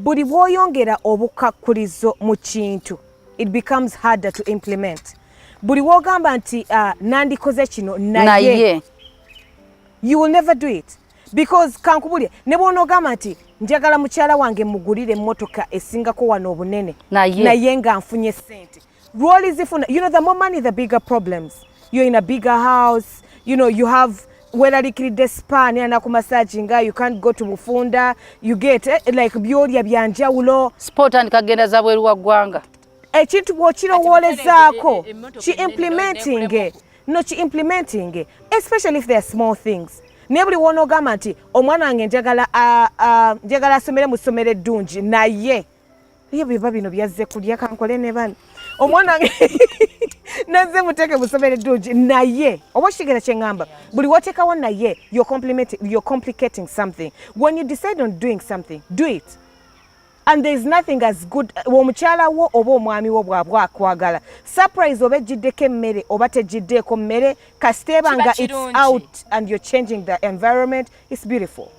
Buli bw'oyongera obukakkulizo mu kintu, it becomes harder to implement. Buli w'ogamba nti nandikoze kino naye, naye you will never do it, because kankubulye, ne bw'onoogamba nti njagala mukyala wange mugulire emmotoka esingako wano obunene, Naye. Naye nga nfunye sente lwolizifuna, the more money, the bigger problems. You're in a bigger house, you have weeraliikiridde spa nakumassaginga, you can't go to bufunda, you get, like, byolya byanjawulo. Sport andika genda za bweru wa ggwanga. Ekintu bw'okirowoolezaako, Emmotoka ki ennene implementing no ki implementing, especially if they are small things. Naye buli wonoogamba nti omwana wange njagala njagala asomere mu ssomero eddungi, naye ye biba bino byazze kulya, kankole ne bano, omwana wange nazze muteeke mu ssomero eddungi, naye oba okitegeera kye ŋŋamba? Buli woteekawo naye, you're complicating something. When you decide on doing something, do it, and there is nothing as good omukyala wo oba omwami wo bw'aba akwagala, surprise oba ejjiddeko emmere oba tejjiddeeko mmere, kasiteeba Kiba nga it's kirungi. out and you're changing the environment, it's beautiful.